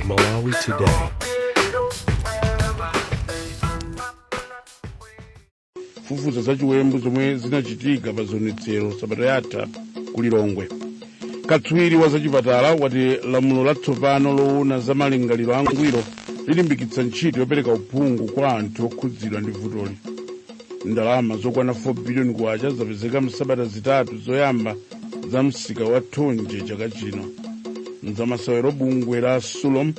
Malawi Today. Fufuza zachiwembu zomwe zinachitika pa zionetsero sabata yatha ku Lilongwe. Katswiri wa zachipatala wati lamulo latsopano loona za malingaliro angwiro lilimbikitsa ntchito yopereka uphungu kwa anthu okhudzidwa ndi vutoli. Ndalama zokwana 4 biliyoni kwacha zapezeka msabata 3 zoyamba za msika wa thonje chaka chino. Mzamasewero, bungwe la Sulom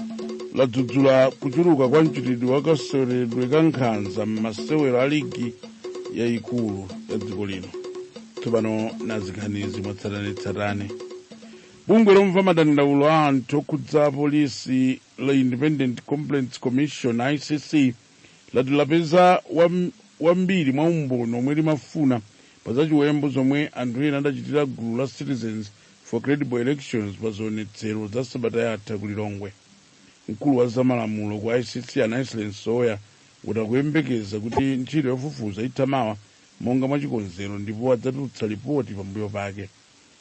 ladzudzula kuchuluka kwa mchitidwe wa kaseweredwe ka nkhanza m'masewero a ligi yayikulu ya dziko lino. Tsopano nazikhanizi mwatsatanetsatane. Bungwe lomva madandaulo a anthu okhudza polisi la Independent Complaints Commission, ICC, lati lapeza wambiri mwa umboni omwe limafuna pa zachiwembu zomwe anthu ena adachitira gulu la Citizens for Credible Elections pa zionetsero za sabata yatha ku Lilongwe. Mkulu wa zamalamulo ku ICC, Anaisle Msowoya, kuti akuyembekeza kuti ntchito yofufuza itha mawa monga mwachikonzero ndipo adzatulutsa ripoti pambuyo pake.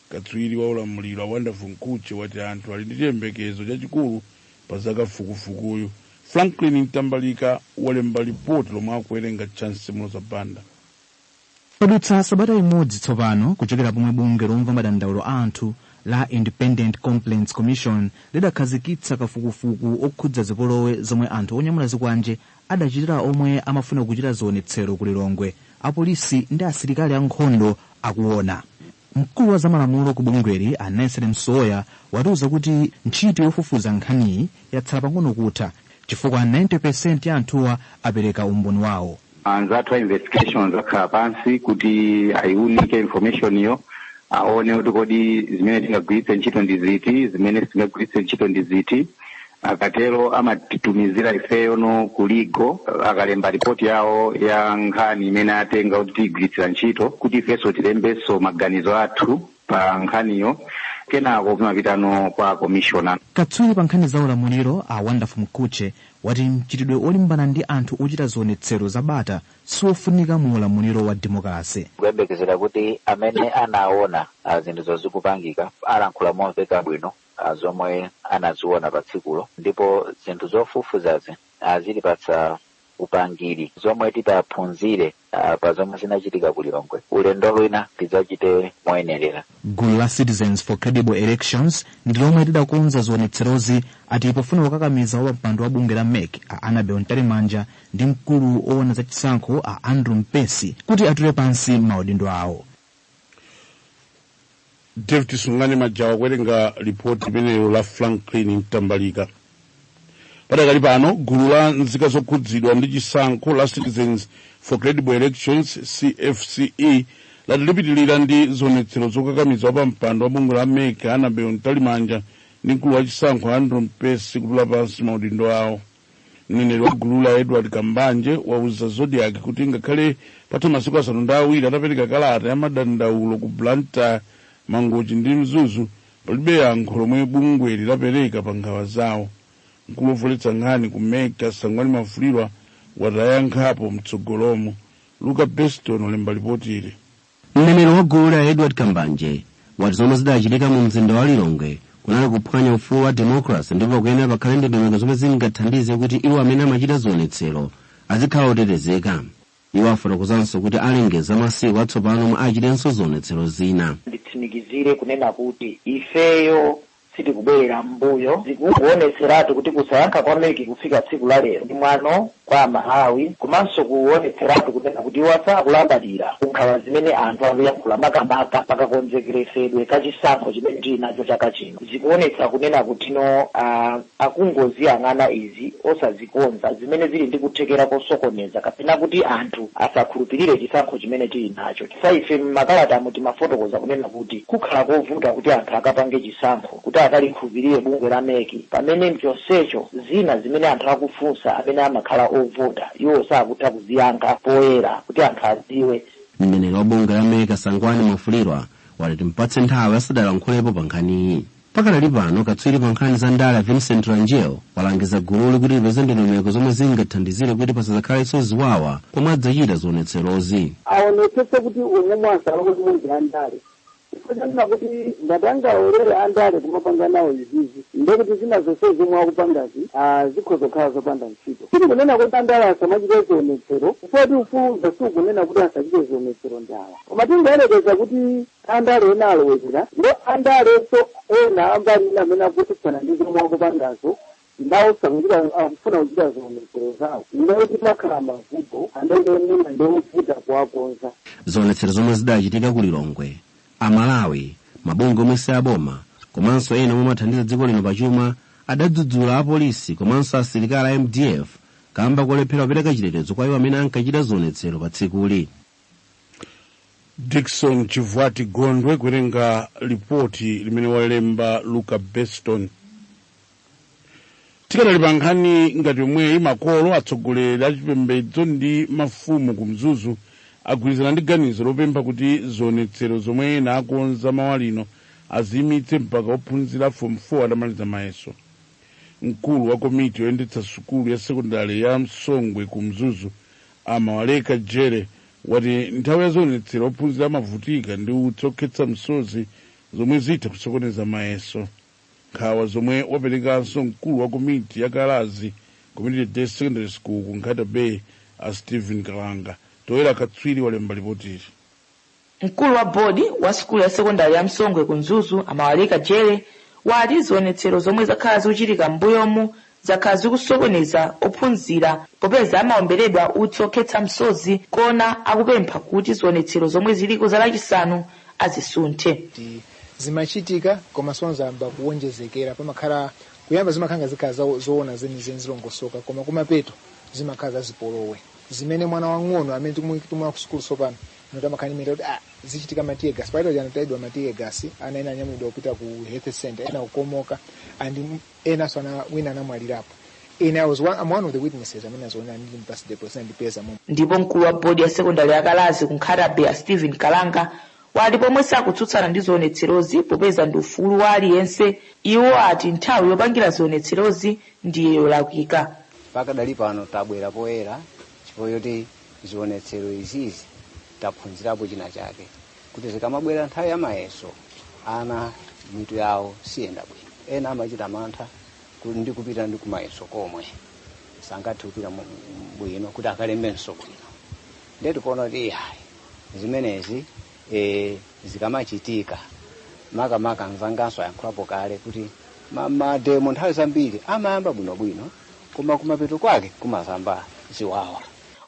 Katswiri wa ulamuliro a Wonderful Mkhutche wati anthu ali ndi chiyembekezo chachikulu pa zakafukufukuyu. Franklin Mtambalika walemba ripoti lomwe akuwerenga Chance Mlozabanda. Padutsa sabata imodzi tsopano kuchokera pomwe bungwe lomva madandaulo a anthu la Independent Complaints Commission lidakhazikitsa kafukufuku okhudza zipolowe zomwe anthu onyamula zikwanje adachitira omwe amafuna kuchita zionetsero ku Lilongwe, apolisi ndi asilikali ankhondo akuona. Mkulu wa zamalamulo ku bungweli, a Nicene Msowoya, watiuza kuti ntchito yofufuza nkhaniyi yatsala pang'ono kutha chifukwa 90% ya anthuwa apereka umboni wawo. Anzathu a investigations akhala pansi kuti ayiunike information iyo, aone kuti kodi zimene tingagwiritse ntchito ndi ziti, zimene sitingagwiritse ntchito ndi ziti. Akatero amatitumizira ifeyo no ku legal, akalemba ripoti yawo ya nkhani imene atenga kuti tiyigwiritsira ntchito, kuti ifenso tilembenso maganizo athu pa nkhaniyo, kenako kumapitano kwa commissioner. Katswiri pa nkhani za ulamuliro a Wonderful Mkhutche wati mchitidwe olimbana ndi anthu ochita zionetsero zabata siwofunika mu ulamuliro wa demokrasi. Kuyembekezera kuti amene anaona zinthu zozikupangika alankhula momveka bwino zomwe anaziona pa tsikulo, ndipo zinthu zofufuzazi zilipatsa upangiri zomwe titaphunzire pa zomwe zinachitika ku Lilongwe, ulendo lwina tidzachite moyenerera. Gulu la Citizens for Credible Elections ndi lomwe lidakonza zionetserozi, ati pofuna kukakamiza wapampando wa bungwe la MEC a Annabel Mtalimanja ndi mkulu owona zachisankho a Andrew Mpesi kuti atule pansi maudindo awo. David Sungani Majawa kuwerenga ripoti imeneyo la Franklin Mtambalika. Padakali pano gulu la nzika zokhudzidwa ndi chisankho la Citizens for Credible Elections, CFCE, lati lipitilira ndi zionetsero zokakamiza wapampando wa bungwe la MEC Annabel Mtalimanja ndi mkulu wa chisankho Andrew Mpesi kutula pansi maudindo awo. Mneneri wa gulu la Edward Kambanje wauza Zodiak kuti ngakhale patha masiku 7 atapereka kalata ya madandaulo ku Blantyre, Mangochi ndi Mzuzu, palibe yankho lomwe bungweli lapereka pa nkhawa zawo. Mkulu wofoletsa nkhani ku MEC Sangwani Mwafulirwa watayankhapo mtsogolomo. Luka Beston olemba ripoti ili. Mneneri wa gulu la Edward Kambanje wati zomwe zidachitika mu mzinda wa Lilongwe kunali kuphwanya ufulu wa democracy, ndipo kuyenera pakhale ndondomeko zomwe zingathandize kuti iwo amene amachita zionetsero azikhala otetezeka. Iwo afotokozanso kuti alengeza masiku atsopano omwe achitenso zionetsero zina. Nditsimikizire kunena kuti ifeyo sitikubwerera m'mbuyo. Zikuonetseratu kuti kusayankha kwa MEC kufika tsiku la lero ndi mwano kwa Amalawi, komanso kuonetseratu kunena kuti iwo asakulabadira kunkhawa zimene anthu akuyankhula, makamaka pakakonzekeresedwe kachisankho chimene tili nacho chaka chino. Zikuonetsa kunena kuti no akungoziyang'ana izi osazikonza zimene zili ndi kuthekera kosokoneza kapena kuti anthu asakhulupirire chisankho chimene tili nacho. Chifukwa ife m'makalatamo timafotokoza kunena kuti kukhala kovuta kuti anthu akapange chisankho kuti akalikhulupirire bungwe la MEC, pamene mchonsecho zina zimene anthu akufunsa amene amakhala ovota iwo sakutha kuziyankha poyera kuti anthu adziwe. Mneneri wa bungwe la MEC Sangwani Mwafulirwa wati timpatse nthawi asadalankhulapo pa nkhaniyi. Pakadali pano katswiri pa nkhani za ndale Vincent Rangel walangiza gululi kuti lipeze ndondomeko zomwe zingathandizire kuti pasadzakhalenso ziwawa pomwe adzachita zionetserozi. Aonetsetse kuti umwe asalowe bungwe la ndale. Chifukwa chanena kuti ngati angalolere andale kumapanga nawo izizi, ndekuti zina zonse zomwe akupangazi zikhoza kukhala zopanda ntchito. Tiri kunena kuti andale asamachite zionetsero, chifukwa kuti ufulu sukunena kuti asachite zionetsero ndawa, koma tingoyerekeza kuti andale ena alowezera, ndo andalenso ena ambali ina amene akutsutsana ndi zomwe akupangazo nawo sakuchita, akufuna kuchita zionetsero zawo, ndekuti pakhala mavuto amene mwina ndiovuta kuwakonza. Zionetsero zomwe zidachitika ku Lilongwe, Amalawi, mabungwe omwe si aboma komanso ena omwe amathandiza dziko lino pachuma adadzudzula apolisi komanso asilikali a MDF kamba kolephera kupereka chitetezo kwa iwo amene ankachita zionetsero pa tsikuli. Dickson Chivwati Gondwe kuwerenga lipoti limene walemba Luka Beston. Tikanali pa nkhani ngati yomweyi, makolo, atsogoleri a chipembedzo ndi mafumu ku Mzuzu agwirizana ndi ganizo lopempha kuti zionetsero zomwe ena akonza mawa lino aziyimitse mpaka ophunzira Form 4 atamaliza mayeso. Mkulu wa komiti yoyendetsa sukulu ya sekondari ya Msongwe ku Mzuzu, Amawaleka Jere, wati nthawi ya zionetsero ophunzira amavutika ndi utsi okhetsa msozi zomwe zitha kusokoneza mayeso. Nkhawa zomwe waperekanso mkulu wa komiti ya Kalazi Community Day Secondary School ku Nkhata Bay, a Stephen Kalanga. Toyera Katswiri walemba lipotili. Mkulu wa bodi wa sukulu ya sekondari ya Msongwe ku Mzuzu, Amawaleka Jere, wati zionetsero zomwe zakhala zikuchitika m'mbuyomu zakhala zikusokoneza ophunzira popeza amaomberedwa utsi okhetsa msozi, kona akupempha kuti zionetsero zomwe ziliko za Lachisanu azisunthe. Zimachitika koma sonzamba kuwonjezekera. Pamakhala kuyamba zimakhala zikhala zoona zenizeni zilongosoka, koma kumapeto zimakhala zazipolowe zimene mwana wang'ono amene tikumwa ku sukulu sopano notamakhala kuti zichitika ma tear gas paito jana taidwa ma tear gas, ana ena anyamulidwa kupita ku health center, ena kukomoka and enanso ana wina anamwalirapo. Ine I'm one of the witnesses amene azoona ndili m'bus depot sindipeza momwe. Ndipo mkulu wa bodi ya sekondari ya Kalazi ku Nkhata Bay, Stephen Kalanga, wati pomwe sakutsutsana ndi zionetserozi popeza ndi ufulu wa aliyense, iwo ati nthawi yopangira zionetserozi ndiye yolakwika. Pakadali pano tabwera poyera chifukwa choti zionetsero izizi taphunzirapo china chake, kuti zikamabwera nthawi ya mayeso ana mitu yawo siyenda bwino, ena amachita mantha ndi kupita ndi kumayeso komwe sangathe kupita bwino kuti akalembenso bwino. Ndiye tikuona kuti iyayi, zimenezi zikamachitika, makamaka mzanganso ayankhulapo kale kuti mademo nthawi zambiri amayamba bwinobwino koma kumapeto kwake kumazamba ziwawa.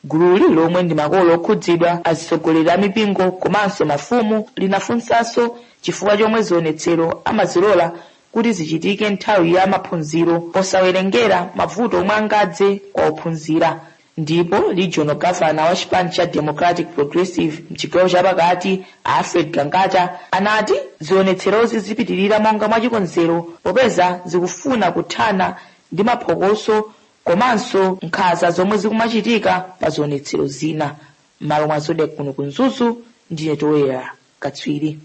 Gululi lomwe ndi makolo okhudzidwa, atsogoleri a mipingo komanso mafumu linafunsanso chifukwa chomwe zionetsero amazilola kuti zichitike nthawi ya maphunziro posawerengera mavuto omwe angadze kwa ophunzira. Ndipo regional governor wa chipani cha Democratic Progressive mchigawo chapakati, Alfred Gangata, anati zionetserozi zipitirira monga mwachikonzero popeza zikufuna kuthana ndi maphokoso komanso nkhanza zomwe zikumachitika pa zionetsero zina. M'malo mwa Zodiak kuno ku Mzuzu, ndiye Toyera Katswiri.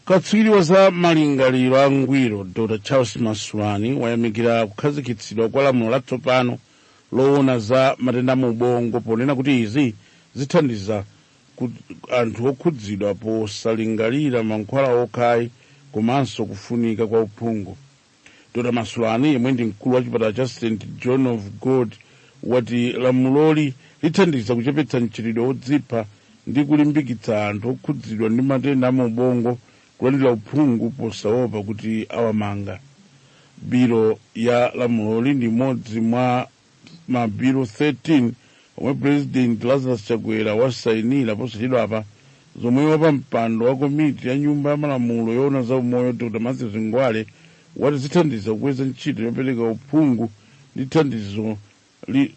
Katswiri wa za malingaliro angwiro Dr Charles Masulani wayamikira kukhazikitsidwa kwa lamulo latsopano loona za matenda mu ubongo, ponena kuti izi zithandiza anthu okhudzidwa posalingalira mankhwala okhayi komanso kufunika kwa uphungu. Dr Masulani, yemwe ndi mkulu wa chipatala cha St John of God, wati lamuloli lithandiza kuchepetsa mchitidwe wodzipha ndi kulimbikitsa anthu okhudzidwa ndi matenda a mu ubongo kulandira uphungu posaopa kuti awamanga. Bilo ya lamuloli ndi imodzi mwa mabilo 13 omwe President Lazarus Chakwera wasayinira posachedwapa, zomwe wapa mpando wa komiti ya nyumba ya malamulo yoona za umoyo Dr Matthews Ngwale wati zithandiza kukweza ntchito yopereka uphungu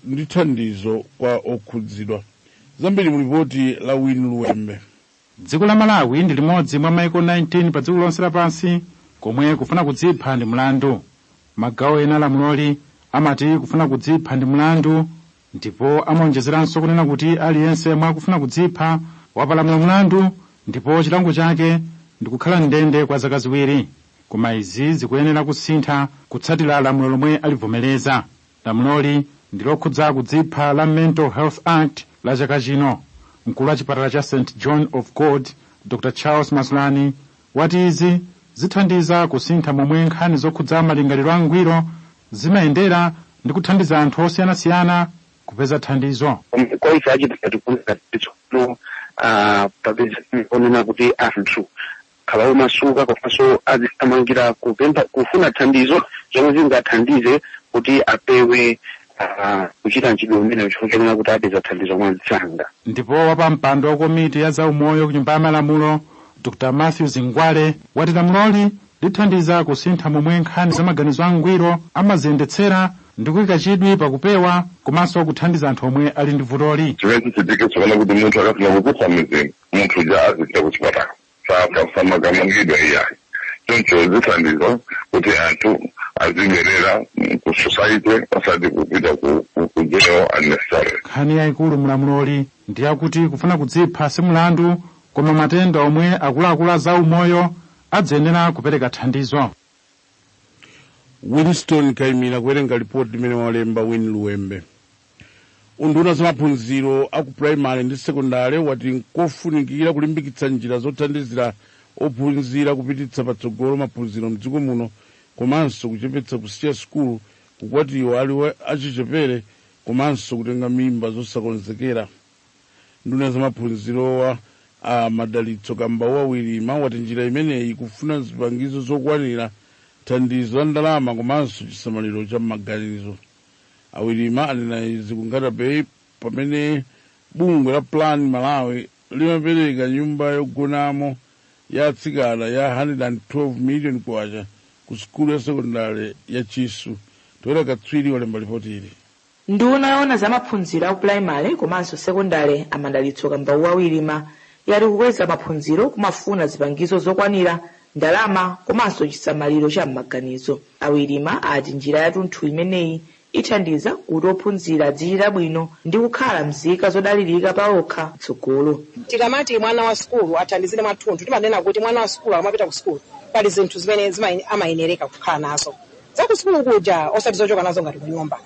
ndi thandizo kwa okhudzidwa. Zambiri mu lipoti la Win Luwembe. Dziko la Malawi ndi limodzi mwa maiko 19 pa dziko lonse lapansi komwe kufuna kudzipha ndi mlandu. Magawo ena lamuloli amati kufuna kudzipha ndi mlandu, ndipo amaonjezeranso kunena kuti aliyense mwa kufuna kudzipha wapalamula mlandu ndipo chilango chake ndi kukhala ndende kwa zaka 2. Koma izi zikuyenera kusintha kutsatira lamulo lomwe alivomereza. Lamuloli ndi lokhudza kudzipha la Mental Health Act la chaka chino. Mkulu wa chipatala cha St John of God, Dr Charles Masulani, wati izi zithandiza kusintha momwe nkhani zokhudza malingaliro angwiro zimayendera ndi kuthandiza anthu osiyanasiyana kupeza thandizo. Kwa ife achipatala tikuona tsopano papeza onena kuti anthu khala omasuka komanso azithamangira kupempha kufuna thandizo zomwe zingathandize kuti apewe kuchita mchitidwe umene, chifukwa chonena kuti apeza thandizo mwamsanga. Ndipo wapampando wa komiti ya zaumoyo ku Nyumba ya Malamulo, Dr Matthew Zingwale, wati lamuloli lithandiza kusintha momwe nkhani za maganizo angwiro amaziyendetsera ndi kuyika chidwi pakupewa komanso kuthandiza anthu omwe ali ndi vutoli. Chimene chichitike tsopano kuti munthu akafuna kudzipha mizimu, munthu uja azipita kuchipatala, samakamangidwa iyayi. Choncho zithandiza kuti anthu azibwerera ku society, osati kupita ku jail unnecessarily. Nkhani yayikulu mulamuloli ndi yakuti kufuna kudzipha si mulandu, koma matenda omwe akuluakulu a zaumoyo adzayenera kupereka thandizo. Winston Kaimira kuwerenga ripoti limene walemba Win Luwembe. Unduna za maphunziro aku primary ndi sekondari wati nkofunikira kulimbikitsa njira zothandizira ophunzira kupititsa patsogolo maphunziro mdziko muno, komanso kuchepetsa kusiya sukulu, kukwatiwa ali achichepere komanso kutenga mimba zosakonzekera. Nduna za maphunzirowa, a Madalitso Kambauwa Wirima, wati njira imeneyi kufuna zipangizo zokwanira, thandizo la ndalama komanso chisamaliro cha maganizo. Awirima anena izi ku Nkhata Bay pamene bungwe la Plan Malawi limapereka nyumba yogonamo ya atsikana ya 112 million kwacha ku sukulu ya sekondari ya Chisu. Toera Katswiri walemba ripoti ili. Nduna yoona za maphunziro aku pulaimale komanso sekondale, Amadalitso Kambauwa Wirima, yati kukweza maphunziro kumafuna zipangizo zokwanira, ndalama komanso chisamaliro cha m'maganizo. Awirima ati njira yathunthu imeneyi ithandiza kuti ophunzira adzichita bwino ndi kukhala mzika zodalirika paokha m'tsogolo. Tikamati mwana wa sukulu athandizire mwathunthu, timanena kuti mwana wa sukulu akamapita ku sukulu pali zinthu zimene amayenereka kukhala nazo za ku sukulu kuja, osati zochoka nazo ngati kunyumba.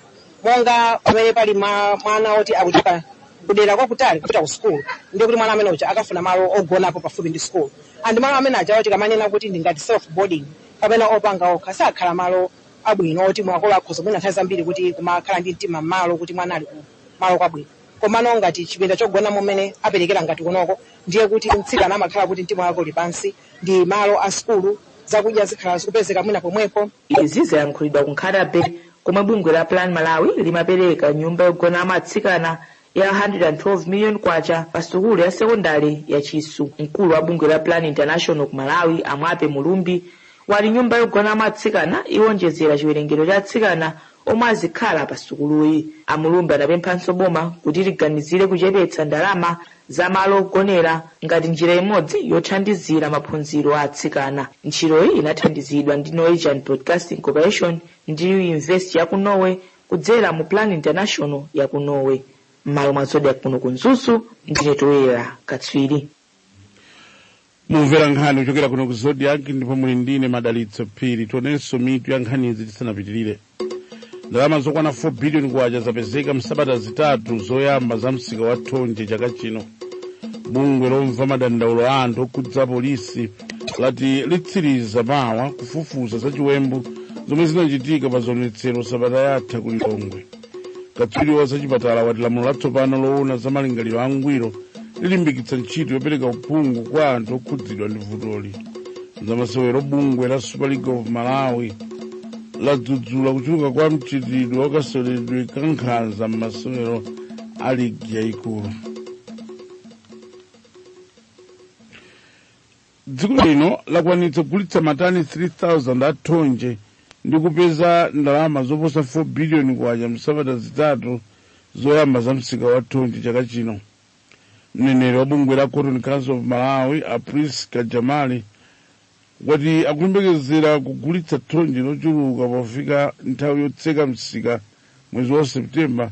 Monga pamene pali mwana oti akuchoka kudera kwakutali kupita ku sukulu, ndiye kuti mwana amene uja akafuna malo ogonapo pafupi ndi sukulu, and malo amene ajawo tikamanena kuti ndi ngati self boarding kapena opanga okha, sakhala malo abwino oti makolo akhoza mwina nthawi zambiri kuti kumakhala ndi mtima mmalo kuti mwana ali ku malo kwabwino. Komano ngati chipinda chogonamo mmene aperekera ngati kunoko, ndiye kuti mtsikana amakhala kuti mtima wake uli pansi, ndi malo a sukulu, zakudya zikhala zikupezeka mwina pomwepo. Izi zayankhulidwa ku Nkhata Bay komwe bungwe la Plan Malawi limapereka nyumba yogonamo atsikana ya 112 million kwacha pa sukulu ya sekondari ya Chisu. Mkulu wa bungwe la Plan International ku Malawi, Amwape Mulumbi, wati nyumba yogonamo atsikana iwonjezera chiwerengero cha atsikana omwe azikhala pa sukuluyi. Amulumbi anapemphanso boma kuti liganizire kuchepetsa ndalama za malo ogonera ngati njira imodzi yothandizira maphunziro a atsikana. Ntchitoyi inathandizidwa ndi Norwegian Broadcasting Corporation ndi University ya ku Norway kudzera mu Plan International ya ku Norway. M'malo mwa Zodiak kuno ku Mzuzu, ndine Toyera Katswiri. Mumvera nkhani kuchokera kuno ku Zodiak ndipo muli ndine Madalitso Phiri. Tionenso mitu ya nkhanizi tisanapitirire. Ndalama zokwana 4 billion kwacha zapezeka msabata 3 zoyamba za msika wa thonje chaka chino. Bungwe lomva madandaulo a anthu okhudza polisi lati litsiriza mawa kufufuza za chiwembu zomwe zinachitika pa zionetsero sabata yatha ku Lilongwe. Katswiri wa zachipatala wati lamulo latsopano loona za malingaliro angwiro lilimbikitsa ntchito yopereka uphungu kwa anthu okhudzidwa ndi vutoli. Zamasewero, bungwe la Super League of Malawi ladzudzula kuchuluka kwa mchitidwe wakaseweredwe ka nkhanza m'masewero a ligi yayikulu. Dziko lino lakwanitsa kugulitsa matani 3000 a thonje ndi kupeza ndalama zoposa 4 billion kwacha msabata 3 zoyamba za msika wa thonje chaka chino. Mneneri wa bungwe la Cotton Council of Malawi, a Priska Jamali, wati akuyembekezera kugulitsa thonje lochuluka pofika nthawi yotseka msika mwezi wa Septemba,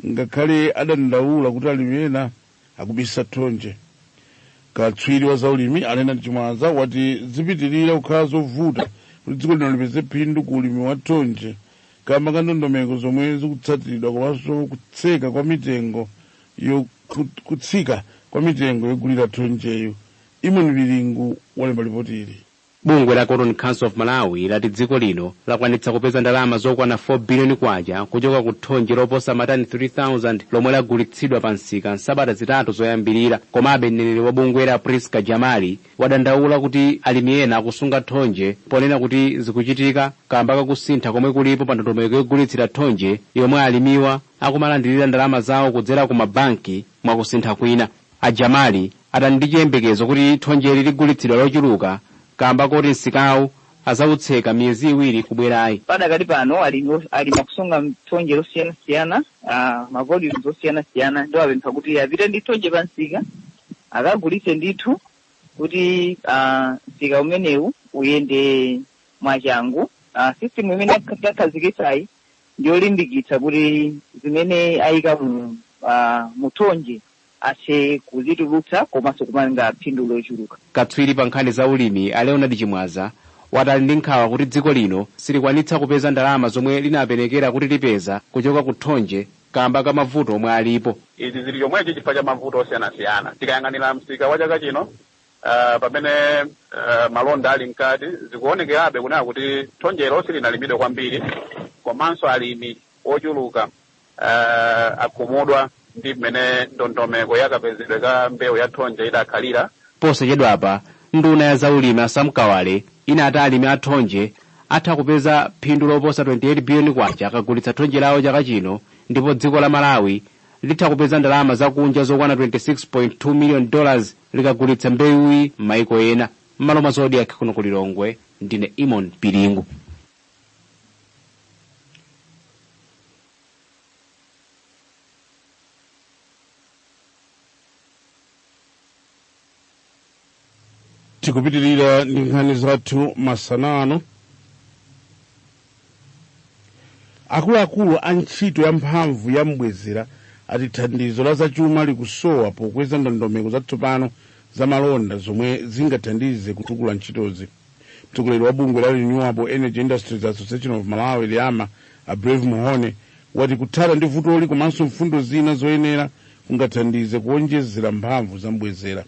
ngakhale adandaula kuti alimi ena akubisa thonje. Katswiri wa zaulimi Alena Chimwaza wati zipitirira kukhala zovuta kuti dziko lino lipeze phindu ku ulimi wa thonje kamba ka ndondomeko zomwe zikutsatiridwa komanso kutsika kwa mitengo yogulira thonjeyo. Imwe Mbilingu walemba ripoti ili. Bungwe la Cotton Council of Malawi lati dziko lino lakwanitsa kupeza ndalama zokwana 4 biliyoni kwacha kuchoka ku thonje loposa matani 3000 lomwe lagulitsidwa pa msika nsabata 3 zoyambirira. Komabe mneneri wa bungwela Priska Jamali wadandaula kuti alimi ena akusunga thonje ponena kuti zikuchitika kamba kakusintha komwe kulipo pa ndondomeko yogulitsira thonje yomwe alimiwa akumalandirira ndalama zawo kudzera ku mabanki mwakusintha kwina. Ajamali atani ndi chiyembekezo kuti thonjeli ligulitsidwa lochuluka kamba koti msikawu azautseka miyezi 2 kubwerayi. Padakali pano alimi akusunga thonje losiyanasiyana, ma volumes osiyanasiyana, ndiwo apempha kuti apite ndi thonje pa msika akagulitse ndithu kuti msika umenewu uyende mwachangu. System imene yakhazikitsayi ndiyolimbikitsa kuti zimene ayika mu thonje athe kuzitulutsa komanso kumanga phindu lochuluka. Katswiri pa nkhani za ulimi a Leonard Chimwaza watali ndi nkhawa kuti dziko lino silikwanitsa kupeza ndalama zomwe linaperekera kuti lipeza kuchoka ku thonje kamba ka mavuto omwe alipo. Izi zili chomwechi chifukwa cha mavuto osiyanasiyana. Tikayang'anira msika wa chaka chino, pamene malonda ali mkati, zikuonekerabe kunena kuti thonjelo silinalimidwe kwambiri, komanso alimi ochuluka akhumudwa ndi mmene ndondomeko yakapezedwe ka mbewu ya thonje idakhalira. Posachedwapa nduna ya zaulimi a Sam Kawale inati alimi a thonje atha kupeza phindu loposa 28 biliyoni kwacha akagulitsa thonje lawo chaka chino, ndipo dziko la Malawi litha kupeza ndalama zakunja zokwana $26.2 million likagulitsa mbewuyi m'maiko ena. M'malo mwa Zodiac kuno ku Lilongwe, ndine Imon Piringu. Tikupitirira ndi nkhani zathu masanano. Akuluakulu a ntchito ya mphamvu ya mbwezera ati thandizo la zachuma likusowa pokweza ndondomeko zatsopano za malonda zomwe zingathandize kutukula ntchitozi. Mtsogoleri wa bungwe la Renewable Energy Industries Association of Malawi LIAMA, a Brave Muhone, wati kuthana ndi vutoli komanso mfundo zina zoyenera kungathandize kuonjezera mphamvu za mbwezera.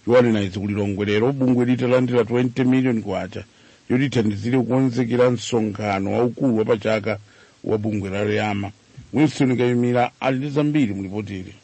Iwanena izi ku Lilongwe lero bungwe litalandira 20 million kwacha yoti ithandizire kukonzekera msonkhano waukulu wapachaka wa bungwe la LIAMA. Winston Kayimira ali ndi zambiri mulipotili.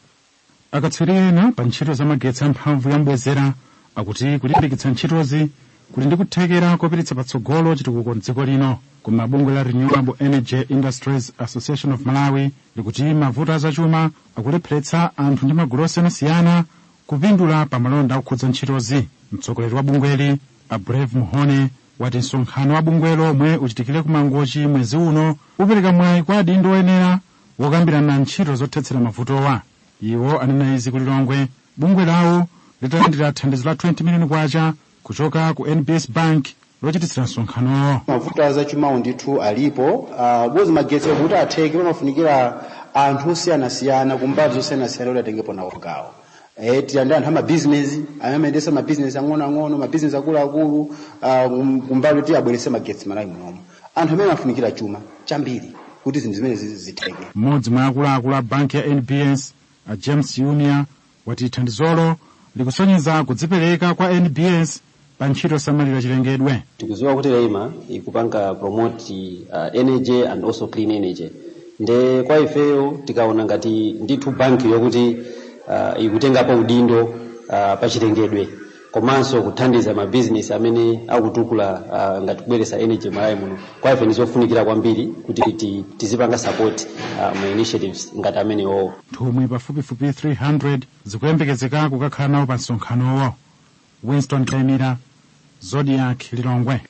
Akatswiri ena pa ntchito za magetsi amphamvu ya mbwezera akuti kulimbikitsa ntchitozi kuli ndi kuthekera kopititsa patsogolo chitukuko mdziko lino. Koma bungwe la Renewable Energy Industries Association of Malawi likuti mavuto azachuma akulepheretsa anthu ndi magulu osiyanasiyana kupindula pa malonda okhudza ntchitozi. Mtsogoleri wa bungweli a Brave Muhone wati msonkhano wa bungwelo omwe uchitikire ku Mangochi mwezi uno upereka mwayi kwa adindo oyenera wokambirana ntchito zothetsera mavutowa. Iwo anena izi ku Lilongwe bungwe lawo litalandira thandizo la 20 million kwacha kuchoka ku NBS Bank lochititsira msonkhanowo. Mavuto azachumawo ndithu alipo, bozi magetsi kuti atheke pamafunikira anthu osiyanasiyana kumbali zosiyanasiyana kuti atengepo nawo gawo. Tiyandi anthu amabizinesi amene amayendetsa mabizinesi ang'onoang'ono, mabizinesi akuluakulu, kumbali kuti abweretse magetsi Malawi munomo. Anthu amene amafunikira chuma chambiri kuti zinthu zimene zitheke. Mmodzi mwa akuluakulu a banki ya NBS a James Junior wati thandizolo likusonyeza kudzipereka kwa NBS pa ntchito yosamalira chilengedwe. Tikudziwa kuti LEIMA ikupanga promote energy and also clean energy. Nde kwa ifeyo tikaona ngati ndithu banki yokuti ikutengapo udindo pa chilengedwe komanso kuthandiza mabizinesi amene akutukula ngati kubweretsa energy Malawi muno, kwa ife ndizofunikira kwambiri kuti tizipanga support ma initiatives ngati amenewo. Nthumwi pafupifupi 300 zikuyembekezeka kukakhala nawo pa msonkhanowo. Winston Kaimira, Zodiac, Lilongwe.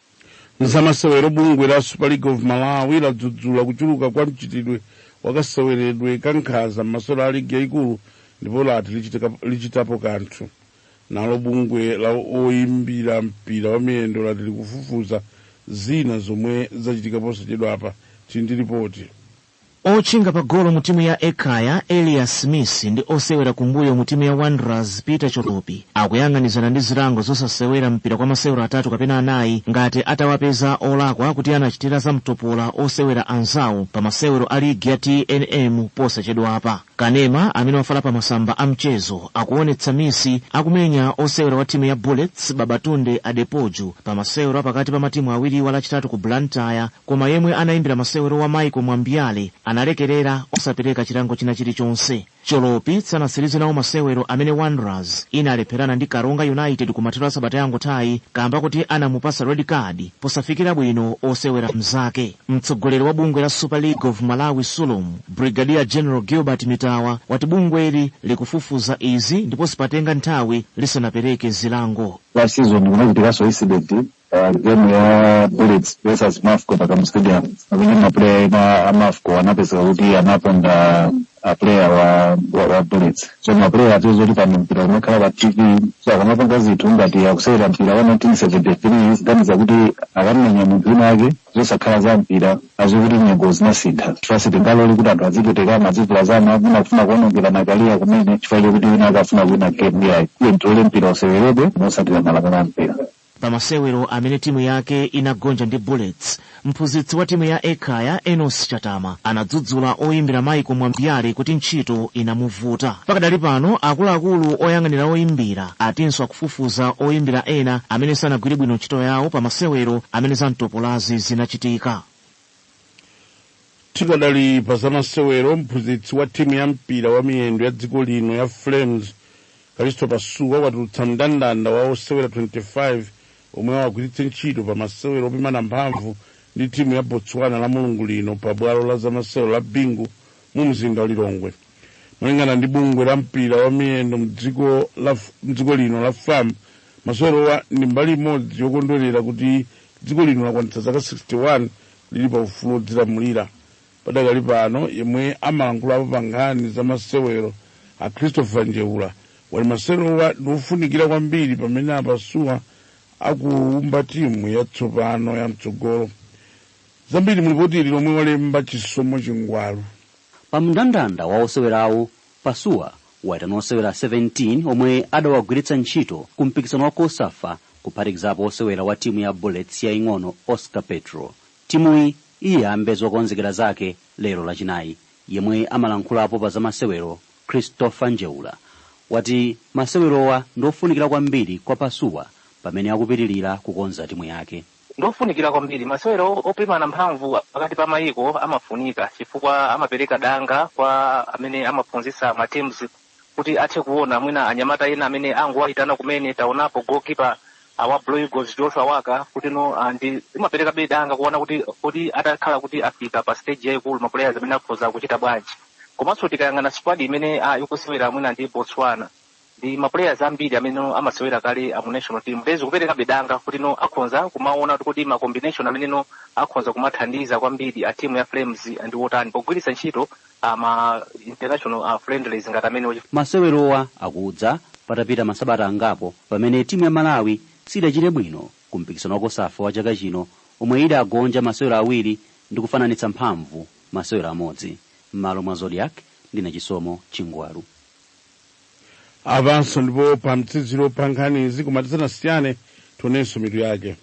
Nzamasewero bungwe la Super League of Malawi ladzudzula kuchuluka kwa mchitidwe wakaseweredwe kankhanza m'masewero a ligi yayikulu ndipo lati lichitapo kanthu. Nalo bungwe la oyimbira mpira wa miyendo lati likufufuza zina zomwe zachitika posachedwapa. Tili ndi ripoti. Otchinga pa golo mu timu ya Ekhaya Elias Smith ndi osewera kumbuyo mu timu ya Wanderers Peter Cholopi akuyang'anizana ndi zilango zosasewera mpira kwa masewero 3 kapena 4 ngati atawapeza olakwa kuti anachitira zamtopola osewera anzawo pa masewero a ligi ya TNM posachedwapa. Kanema amene wafala pa masamba a mchezo akuonetsa misi akumenya osewera wa timu ya Bullets Babatunde Adepoju pa masewero apakati pa matimu awiri Lachitatu ku Blantyre, koma yemwe anayimbira masewero wa Michael Mwambiale analekerera osapereka chilango china chilichonse. Cholopi sanasirize nawo masewero amene Wanderers inalepherana ndi Karonga United kumathero a sabata yangothayi kamba kuti anamupasa red card posafikira bwino osewera mzake. Mtsogoleri wa bungwe la Super League of Malawi Sulom, Brigadier General Gilbert Mitawa, wati bungweli likufufuza izi ndipo sipatenga nthawi lisanapereke zilango. Last season kunachitikanso incident, game ya Bullets versus Mafco pakamu stadium, amene maplayer ena a Mafco anapezeka kuti anaponda a player wa Bullets. So maplayer atizo kuti pano mpira umakhala pa TV, so akamapanga zinthu ngati akusewera mpira wa 1973, ziganiza kuti akamenya munthu wina ake zosakhala za mpira, azokuti nyengo zinasintha. Chifukwa sitingalole kuti anthu azipetekana, azivulazana, amuna kufuna kuonongera makaliya kumene chifukwa chokuti wina akafuna kuwina game yayi. Iye ntiole mpira useweredwe mosatira malamulo a mpira. Pa masewero amene timu yake inagonja ndi Bullets, mphunzitsi wa timu ya Ekhaya Enos Chatama anadzudzula oyimbira Michael Mwambiale kuti ntchito inamuvuta. Pakadali pano akuluakulu oyang'anira oyimbira atinso akufufuza oyimbira ena amene sanagwire bwino ntchito yawo pa masewero amene zamtopolazi zinachitika. Tikadali pa zamasewero, mphunzitsi wa timu ya mpira wa miyendo ya dziko lino ya Flames Kalisto Pasuwa watulutsa mndandanda wa osewera 25 omwe awagwiritse ntchito pa masewero opimana mphamvu ndi timu ya Botswana la Mulungu lino pa bwalo la zamasewero la Bingu mu mzinda wa Lilongwe. Malingana ndi bungwe la mpira wa miyendo mdziko lino la FAM, masewerowa ndi mbali imodzi yokondwerera kuti dziko lino lakwanitsa zaka 61 lili pa ufulu wodzilamulira. Padakali pano yemwe amalankhulapo pa nkhani za masewero a Christopher Njeula wali masewerowa ndi ofunikira kwambiri pamene apasuwa akuwumba timu yatsopano ya mtsogolo. Zambiri mulipoti lomwe walemba Chisomo Chingwalu. Pa mndandanda wa osewerawo, Pasuwa waitana osewera 17 omwe adawagwiritsa ntchito ku mpikisano wa COSAFA, kuphatikizapo osewera wa timu ya Bullets yaing'ono Oscar Petro. Timuyi iyambe zokonzekera zake lero Lachinayi. Yemwe amalankhulapo pa zamasewero Christopher Njeula wati masewerowa ndofunikira kwambiri kwa Pasuwa pamene akupitirira kukonza timu yake. Ndofunikira kwambiri masewero opimana mphamvu pakati pa mayiko, amafunika chifukwa amapereka danga kwa amene amaphunzitsa ma teams kuti athe kuona mwina anyamata ena amene anguwayitana kumene. Taonapo goalkeeper wa Blue Eagles Joshua Waka kuti no ndi imapereka be danga kuona kuti atakhala kuti afika pa stage yayikulu, ma players amene akhoza kuchita bwanji. Komanso tikayang'ana squad imene ikusewera mwina ndi Botswana, ndi ma players ambiri amene amasewera kale mu national team. Ndezi kupereka bedanga kuti no akhonza kumaona kuti ma combination amene no akhonza kumathandiza kwambiri a team ya Flames ndi wotani pogwiritsa ntchito ma international friendlies ngati amene. Masewerowa akudza patapita masabata angapo pamene timu ya Malawi sidachite bwino ku mpikisano wa COSAFA wa chaka chino, omwe idagonja masewero 2 ndi kufananitsa mphamvu masewero amodzi. M'malo mwa Zodiak, ndine Chisomo Chingwalu. Apanso ndipo pa mtsiziro pa nkhanizi, koma tisanasiyane tionenso mitu yake.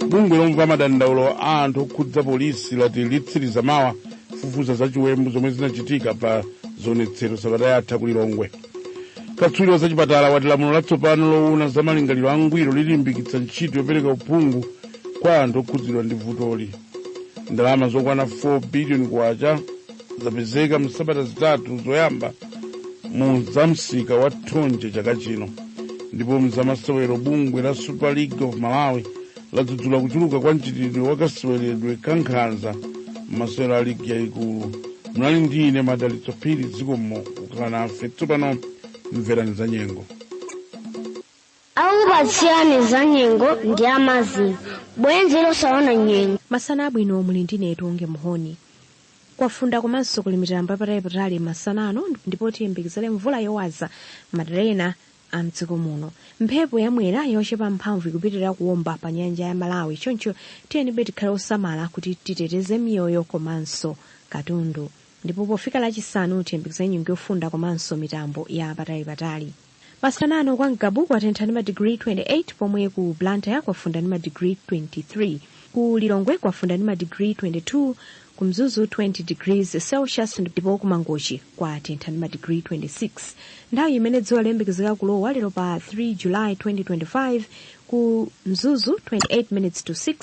Bungwe lomva madandaulo a anthu okhudza polisi lati litsiriza mawa kufufuza za chiwembu zomwe zinachitika pa zionetsero sabata yatha ku Lilongwe. Katswiri wa zachipatala wati lamulo latsopano lowona za malingaliro angwiro lilimbikitsa ntchito yopereka uphungu kwa anthu okhudzidwa ndi vutoli. Ndalama zokwana 4 billion kwacha zapezeka msabata 3 zoyamba mu zamsika wa thonje chaka chino. Ndipo mzamasewero, bungwe la Super League of Malawi ladzudzula kuchuluka kwa mchitidwe wakaseweredwe kankhanza m'masewero a ligi yayikulu. Munali ndi ine Madalitso Phiri, zikomo kukhala nafe. Tsopano mverani za nyengo. Akupatsirani za nyengo ndi amazina bwenzi losaona nyengo. Masana abwino, muli ndine Tonge Muhoni. Kwafunda komanso kuli mitambo patalipatali masana ano, ndipo tiyembekezere mvula yowaza madera ena a mdziko muno. Mphepo yamwera yochepa mphamvu ikupitirira kuwomba pa nyanja ya Malawi, choncho tiyenibe tikhale osamala kuti titeteze miyoyo komanso katundu. Ndipo pofika Lachisanu tiyembekezere nyengo yofunda komanso mitambo ya patalipatali. Masanano kwa Ngabu kwatentha ndi madigiri 28, pomwe ku Blantyre kwafunda ndi madigiri 23, ku Lilongwe kwafunda ndi madigiri 22, ku Mzuzu 20 degrees Celsius, ndipo ku Mangochi kwatentha ndi madigiri 26. Nthawi imene dzuwa liyembekezeka kulowa lero pa 3 July 2025: ku Mzuzu 28 minutes to 6,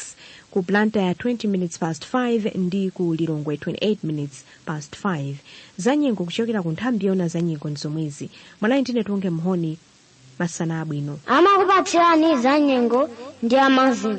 ku Blantyre 20 minutes past 5, ndi ku Lilongwe 28 minutes past 5. Zanyengo kuchokera ku nthambi yoona zanyengo ndi zomwezi. Mwanayi ndine Tonge Mhoni, masana abwino. Amakupatsirani zanyengo ndi amazing.